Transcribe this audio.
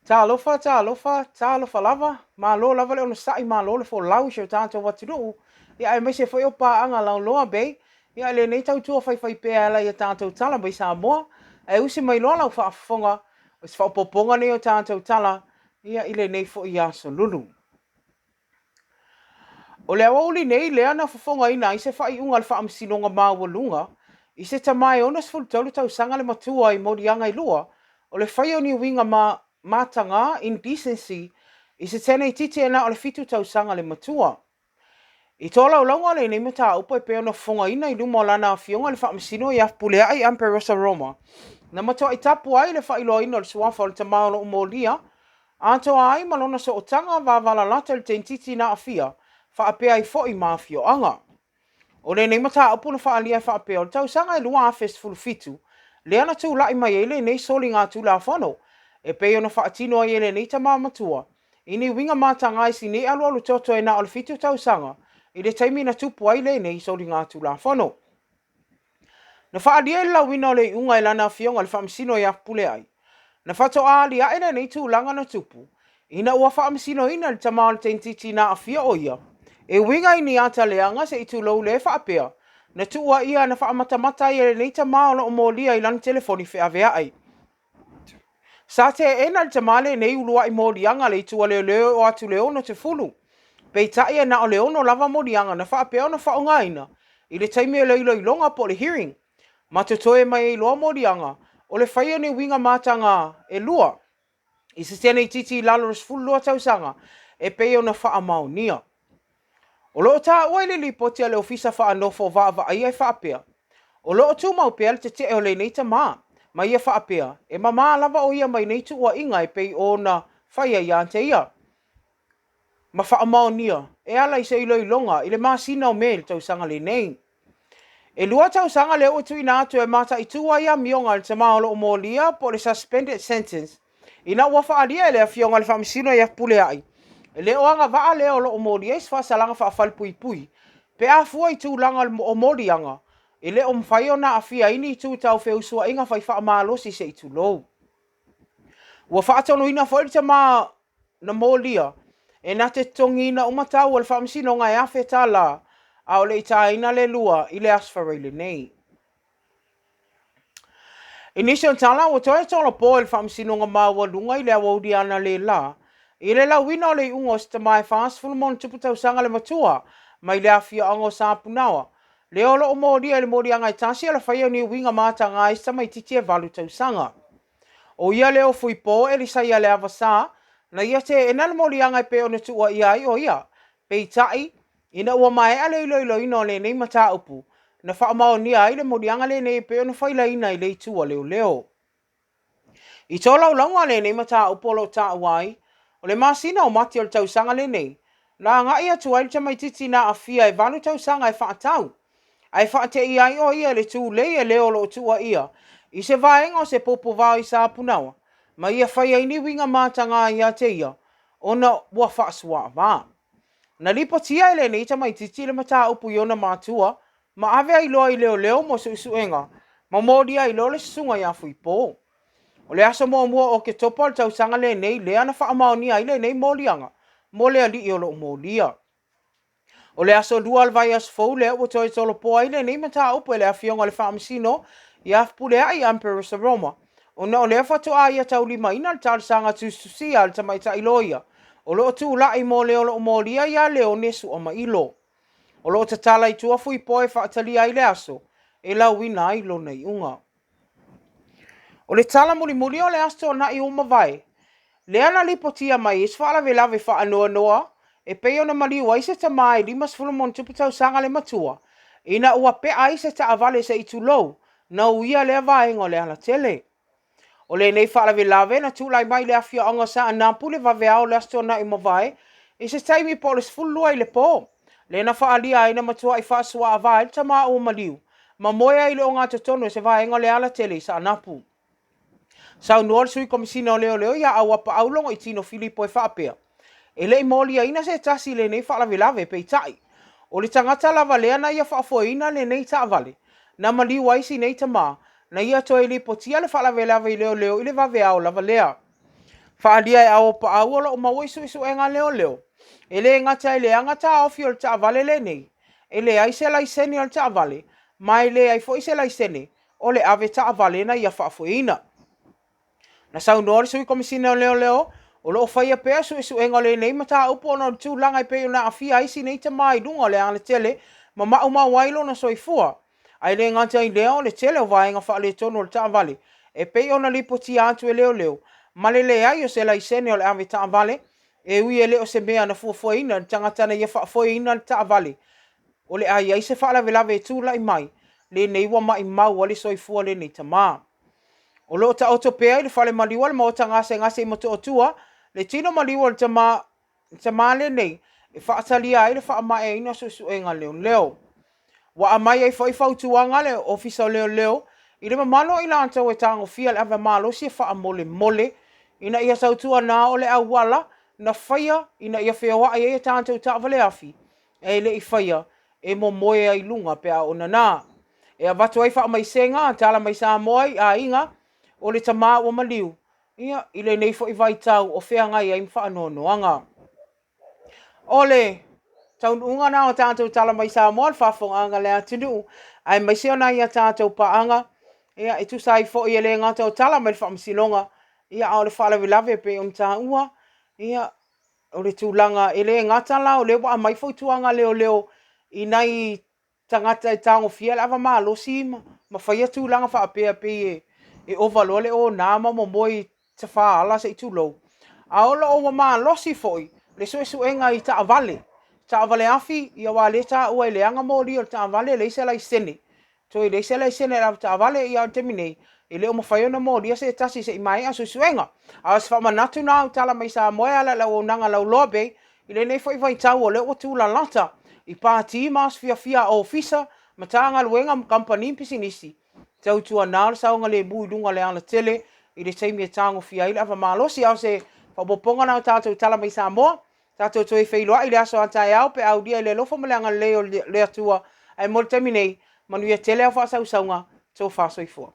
Talofa, talofa, talofa lava, malo lava le onosai, malo le folau i si o tatou atunuu, ia aemaise foi o paaga lauloa bei, ia i lenei tautua faifaipea e ala i a tatou tala mai Samoa, ae usi mai loa lau faafofoga, o se faaopoopoga lenei o tatou tala, ia i lenei foi aso lulu. O le aoauli nei lea na fofogaina ai se faaiuga a le Faamasinoga Maualuga i se tama e 63 tausaga le matua i moliaga e lua o le faia o ni uiga matagā, indecency, i se teneititi e na o le fitu tausaga le matua. I tolaulauga o lenei mataupu e pei ona fofogaina i luma o lana afioga i le Faamasino ia Fepuleai Amperosa Roma, na matuai tapu ai le faailoaina o le suafa o le tama o lo o molia atoa ai ma lona sootaga vavalalata i le teititi na aafia, faapea ai foi ma afioaga. O lenei mataupu na faaalia e faapea, o le tausaga e 2017 lea na tulai mai ai lenei soligatulafono e pei ona faatino ai e lenei tama matua i ni uiga matagā i si nei alualu toto e na o le fitu tausaga i le taimi na tupu ai lenei soligatulafono. Na faaalia i le lauina o le iuga e lana afioga i le Faamasino ia Fepuleai. Na faatoa aliae lenei tulaga na tupu ina ua faamasinoina le tama o le teititi na aafia o ia e uiga i ni ata leaga se i tulou lea e faapea na tuuaia na faamatamata ai e lenei tama o lo o molia i lana telefoni feaveai. Sa teena le tama lenei uluai moliaga a le itu a leoleo e oo atu i le 60. Peitai e na o le ono lava moliaga na faapea ona faaaogaina i le taimi o le iloiloga po o le hearing, ma totoe mai ai loa moliaga o le faia o ni uiga matagā e lua i se teneititi i lalo o le 12 tausaga e pei ona faamaonia. O lo o taua i le lipoti a le Ofisa Faanofo Vaavaaia e faapea, o lo o tumau pea le tetee o lenei tama, ma ia faapea, e mamā lava o ia mai nei tuuaiga e pei ona faia ia te ia, ma faamaonia e ala i se iloiloga i le masina o Me i le tausaga lenei. E lua tausaga lea ua tuuina atu e mataitu ai amioga a le tama o lo o molia po o le suspended sentence ina ua faaalia e le Afioga i le Faamasino ia Fepuleai e le o agavaa lea o lo o molia i se faasalaga faafalepuipui pe a fua i tulaga o moliaga e le o mafai ona aafia ai ni itu tau feusuaiga fai faamalosi se i tulou. Ua faatonuina foi le tama na molia e na te totogiina uma tau o le faamasinoga e $1,000 a o le i taina le lua i le Aso Faraile nei. I nisi o tala, ua toe tolopo e le Faamasinoga Maualuga i le aoauli analeila i le lauina o le iuga o se tama e 40+ tausaga le matua mai le afioaga o Sapunaoa, lea o lo o molia i le moliaga e tasi o le faia o ni uiga matagā i se tamaitiiti e valu tausaga. ʻO ia lea o Fuipo Elisaia Leavasa, na ia teena le moliaga e pei ona tuuaia ai ʻo ia. Peitai, ina ua maea le iloiloina o lenei mataupu, na faamaonia ai le moliaga lenei e pei ona failaina i le itu a leoleo. I tolaulauga o lenei mataupu o lo o taua ai, o le masina o Mati o le tausaga lenei, na agai atu ai le tamaitiiti na aafia e valu tausaga e faatau, ae faateia ai ʻo ia i le tulei e leo o lo o tuuaia i se vaega o se popovao i Sapunaoa ma ia fai ai ni uiga matagā ia te ia ona ua faasuaava. Na lipotia e lenei tamaitiiti le mataupu i ona matua ma ave ai loa i leoleo mo suesuega ma molia ai loa le susuga ia Fuipo. O le aso muamua o Oketopa o le tausaga lenei lea na faamaonia ai lenei moliaga mo le alii o lo o molia. O le aso lua o le vaiaso fou lea ua toe tolopo ai lenei mataupu e le Afioga i le Faamasino ia Fepuleai Amperosa Roma, ona o lea faatoa ia taulimaina le talosaga tusitusia a le tamaitai loia o lo o tulai mo le o lo o molia ia Leone Suamailo. O lo o tatala i tua Fuipoa e faatalia ai le aso e lauina ai lona iuga. O le tala mulimuli o le Aso Toonai ua mavae, lea na lipotia mai ai se faalavelave faanoanoa e pei ona maliu ai se tama e 50+ tausaga le matua ina ua pea ai se taavale se i tulou na uia lea vaega o le alatele. O lenei faalavelave na tulai mai i le afioaga o Saanapu i le vaveao o le Aso Toonai ua mavae i se taimi po o le 12 i le po, lea na faaalia ai na matuai faasuaava ai le tama ua maliu ma moe ai i le ogatotonu o se vaega o le alatele i Saanapu. Saunoa le Sui Komisina o Leoleo ia Auapaau Logoitino Filipo e faapea, E le i moliaina se tasi i lenei faalavelave, peitai, o le tagata lava lea na ia faafoeina lenei taavale, na maliu ai si nei tama, na ia toe lipotia le faalavelave i leoleo i le vaveao lava lea. Faaalia e Aopaau o lo o maua i suesuega leoleo, e le gata e leaga taofi o le taavale lenei, e leai se laisene o le taavale, ma e leai foi se laisene o le ave taavale na ia faafoeina. Na saunoa le Sui Komesina o Leoleo, o lo o faia pea suesuega o lenei mataupu ona o le tulaga e pei ona aafia ai si nei tama i luga o le alatele ma maumau ai lona soifua. Ae le gata i lea, o le tele o vaega faaletonu o le taavale e pei ona lipotia atu e leoleo ma le leai o se laisene o le ave taavale, e ui e le o se mea na fuafuaina e le tagata na ia faafoeina le taavale o le a i ai se faalavelave e tulai mai, lenei ua maumau ai le soifua o lenei tama. O lo o taoto pea i le fale maliu o le Maota Gasegase i Motootua le tino maliu o le tama lenei e faatalia ai le faamaeaina o suesuega leoleo. Ua aumai ai foi fautuaga a le Ofisa o Leoleo i le mamalu o i latou e tagofia le ava malosi e faamolemole ina ia tautuana o le auala na faia ina ia feoai ai a tatou taavale afi e le i faia e momoe ai i luga pe a oo nana. E avatu ai faamaisega a Tala Mai Samoa i aiga o le tama ua maliu, ia, i lenei foi vaitau o feagai ai ma faanoanoaga. O le taunuuga lena o tatou Tala Mai Samoa, le faafofogaaga a le atunuu, aemaise o nai a tatou paaga, ia, e tusa ai foi e le gata o tala mai le Faamasinoga, ia, a o le faalavelave e pei ona taua, ia, o le tulaga e le gata la o lea ua aumai fautuaga a leoleo i nai tagata e tagofia le ava malosi ma faia tulaga faapea pei e ova loa le ona ma momoe i tafaala se i tulou. A o lo o ua malosi foi le suesuega i taavale, taavale afi, ia aua o lea e taua e leaga moli o le taavale, leai se laisene. Toe leai se laisene o le avetaavale, ia a o le taimi nei, e le o mafai ona molia se tasi se i maea suesuega. A o se faamanatu lena au tala mai Samoa e ala i le auaunaga lauloa bei i lenei foi vaitau o lea ua tulalata i pati ma aso fiafia a ofisa, matagaluega ma kamupani ma pisinisi, tautuana le saogalemu i luga o le alatele i le taimi e tagofia ai le ava malosi. A o se faaopoopoga lena o tatou tala mai Samoa. Tatou toe feiloai i le aso a taeao pe a aulia i le alofa ma le agalelei o le Atua. Ae mo le taimi nei, manuia tele au faasausauga. Tofa soifua.